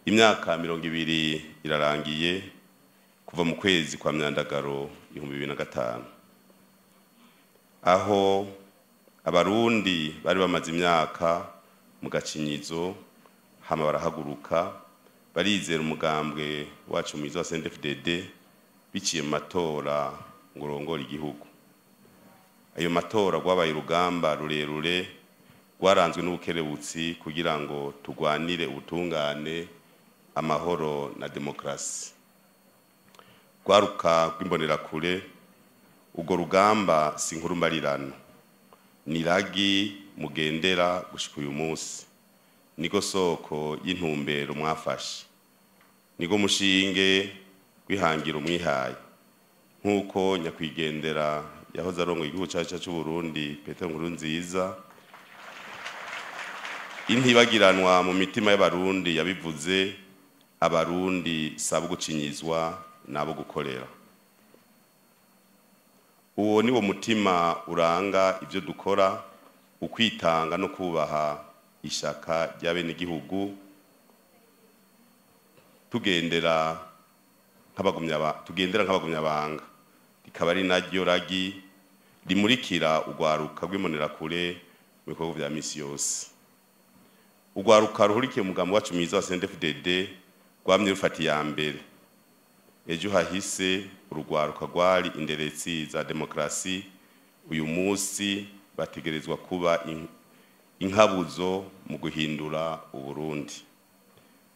Imyaka 20 irarangiye kuva mu kwezi kwa Myandagaro 2005, aho Abarundi bari bamaze imyaka mu gacinyizo, hama barahaguruka, barizera umugambwe wacu mwiza wa CNDD-FDD biciye mu matora ngo urongore igihugu. Ayo matora rwabaye urugamba rurerure rwaranzwe n'ubukerebutsi kugira ngo turwanire ubutungane, amahoro na demokarasi. Rwaruka rw'Imbonerakure, urwo rugamba si inkuru mbarirano, ni ragi mugendera gushika uyu munsi, niko soko y'intumbero mwafashe, niko mushinge kwihangira umwihaye, nk'uko nyakwigendera yahoze arongoye igihugu cacu c'u Burundi Petero Nkurunziza, intibagiranwa mu mitima y'Abarundi, yabivuze: "Abarundi sabo gucinyizwa, nabo gukorera." Uwo ni wo mutima uranga ivyo dukora, ukwitanga no kubaha ishaka ry'abenegihugu, tugendera nk'abagumyabanga, rikaba ari naryo ragi rimurikira urwaruka rw'Imbonerakure mu bikorwa vya misi yose. Urwaruka ruhurikiye umugambi wacu mwiza wa CNDD-FDD rwamye rufata iya mbere. Ejo hahise urugwaruka rwari inderetsi za demokarasi, uyu munsi bategerezwa kuba inkabuzo mu guhindura Uburundi.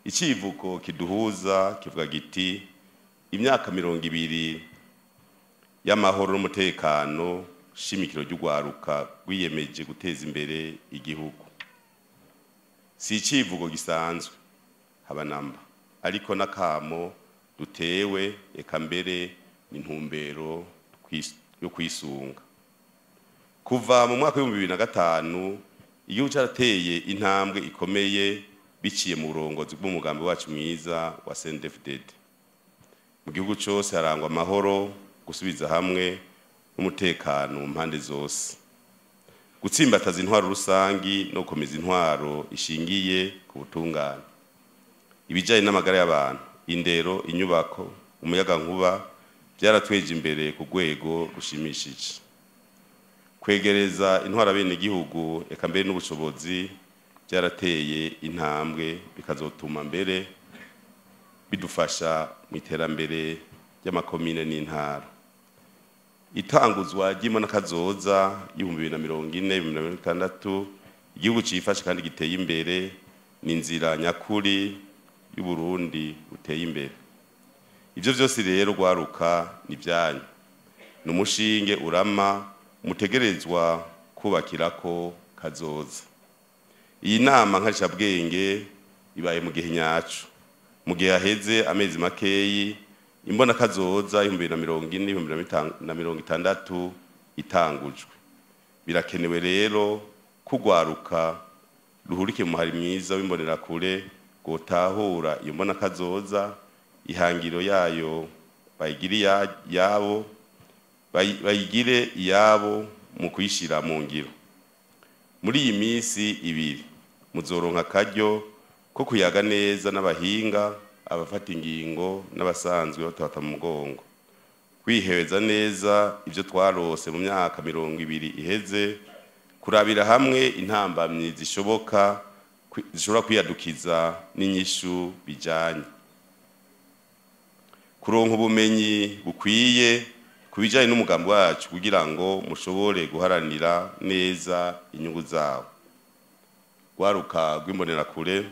Icivugo kiduhuza kivuga giti: "Imyaka 20 y'amahoro n'umutekano, shimikiro ry'urwaruka rwiyemeje guteza imbere igihugu." Si icivugo gisanzwe haba namba, ariko n'akamo dutewe, eka mbere n'intumbero yo kwisunga. Kuva mu mwaka w'2005 igihugu carateye intambwe ikomeye biciye mu burongozi bw'umugambi wacu mwiza wa CNDD-FDD. Mu gihugu cose harangwa amahoro, gusubiza hamwe n'umutekano mu mpande zose, gutsimbataza intwaro rusangi no gukomeza intwaro ishingiye ku butungane. Ibijanye n'amagara y'abantu, indero, inyubako, umuyagankuba byaratweje imbere ku rwego rushimishije. Kwegereza intwaro abenegihugu, eka mbere n'ubushobozi, byarateye intambwe, bikazotuma mbere bidufasha mu iterambere ry'amakomine n'intara. Itanguzwa ry'imbonakazoza y'2040, 2060, igihugu cifashe kandi giteye imbere, ni inzira nyakuri y'Uburundi buteye imbere. Ivyo vyose rero, rwaruka, ni vyanyu, ni umushinge urama mutegerezwa kubakirako kazoza. Iyi nama nkarishabwenge ibaye mu gihe nyaco, mu gihe haheze amezi makeyi imbonakazoza 2040, 2060 itangujwe. Birakenewe rero kugwaruka ruhurike mu muhari mwiza w'Imbonerakure gutahura iyo mbonakazoza, ihangiro yayo bayigire yabo, bayigire iyabo mu kuyishira mu ngiro. Muri iyi minsi 2 muzoronka akaryo ko kuyaga neza n'abahinga, abafata ingingo n'abasanzwe batata mu mugongo, kwiheweza neza ivyo twarose mu myaka 20 iheze, kurabira hamwe intambamyi zishoboka zishobora kwiyadukiza n'inyishu bijanye, kuronka ubumenyi bukwiye ku bijanye n'umugambi wacu kugira ngo mushobore guharanira neza inyungu zawo. Rwaruka rw'Imbonerakure,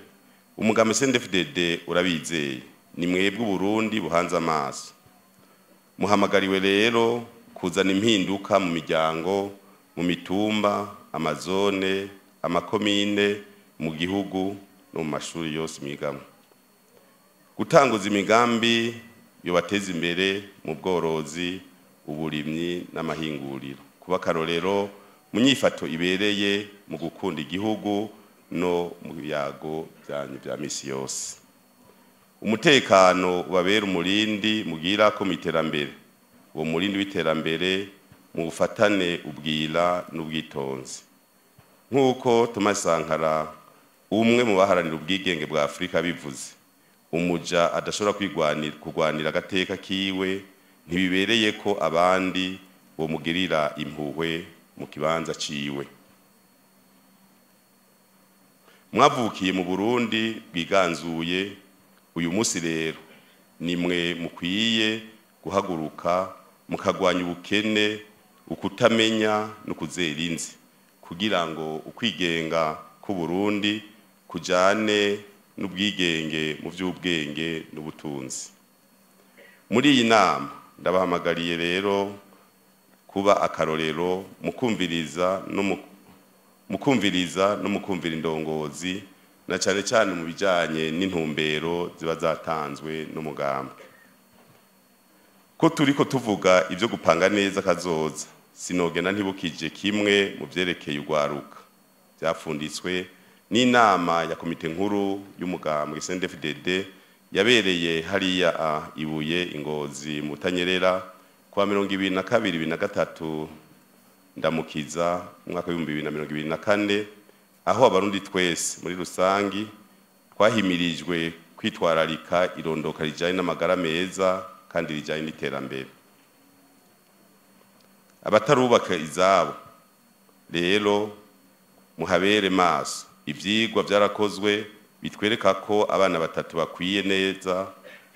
umugambi CNDD-FDD urabizeye, ni mwebwe Uburundi buhanze amaso. Muhamagariwe rero kuzana impinduka mu miryango, mu mitumba, amazone, amakomine, mu gihugu no mu mashuri yose mwigamo, gutanguza imigambi yobateza imbere mu bworozi, uburimyi n'amahinguriro, kuba akarorero mu nyifato ibereye, mu gukunda igihugu no mu biyago byanyu bya misi yose. Umutekano ubabera umurindi mugira ko mu iterambere. Uwo murindi w'iterambere mu bufatane ubwira n'ubwitonzi, nk'uko Thomas Sankara, umwe mu baharanira ubwigenge bwa Afurika, bivuze: Umuja adashobora kurwanira agateka kiwe, ntibibereye ko abandi bomugirira impuhwe mu kibanza ciwe. Mwavukiye mu Burundi bwiganzuye, uyu munsi rero nimwe mukwiye guhaguruka mukagwanya ubukene, ukutamenya no kuzera inzi, kugira ngo ukwigenga k'u Burundi kujane n'ubwigenge mu by'ubwenge n'ubutunzi. Muri iyi nama ndabahamagariye rero kuba akarorero mu kumviriza no mu kumvira indongozi, na cyane cyane mu bijanye n'intumbero ziba zatanzwe n'umugambwe. Ko turiko tuvuga ibyo gupanga neza kazoza, sinogena ntibukije kimwe mu vyerekeye urwaruka byafunditswe n'inama ya komite nkuru y'umugambwe CNDD-FDD yabereye hariya Ibuye Ingozi mu Tanyerera kuwa 2022 23 ndamukiza umwaka wa 2024, aho abarundi twese muri rusangi twahimirijwe kwitwararika irondoka rijanye n'amagara meza kandi rijanye n'iterambere. Abatarubaka izabo rero muhabere maso. Ivyigwa byarakozwe bitwereka ko abana batatu bakwiye neza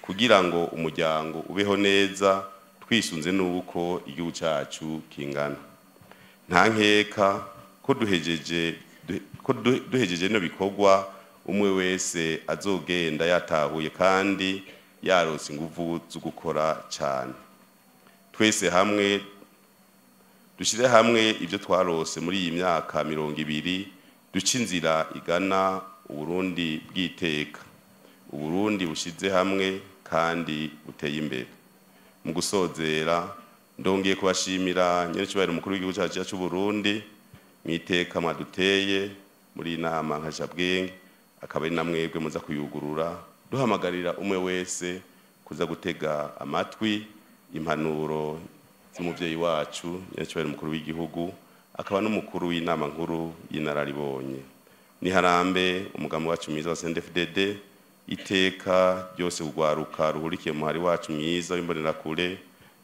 kugira ngo umuryango ubeho neza, twisunze n'uko igihugu cyacu kingana. Nta nkeka ko duhejeje no bikorwa, umwe wese azogenda yatahuye kandi yaronse inguvu zo gukora cyane. Twese hamwe dushire hamwe ibyo twarose muri iyi myaka 20, duce inzira igana Uburundi bw'iteka, Uburundi bushize hamwe kandi buteye imbere. Mu gusozera ndongeye kubashimira nyerecyubahiro umukuru w'igihugu cyacu cy'u Burundi mwiteka mwaduteye muri inama nkashabwenge, akaba ari namwebwe muza kuyugurura. Duhamagarira umwe wese kuza gutega amatwi impanuro z'umuvyeyi wacu nyerecyubahiro umukuru w'igihugu, akaba n'umukuru w'inama nkuru y'inararibonye. Niharambe umugambi wacu mwiza wa CNDD-FDD, iteka ryose urwaruka ruhurikiye muhari wacu mwiza w'imbonerakure.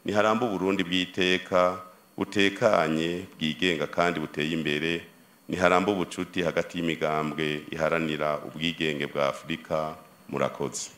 Niharambe Uburundi bw'iteka butekanye, bwigenga kandi buteye imbere. Niharambe ubucuti hagati y'imigambwe iharanira ubwigenge bwa Afurika. Murakoze.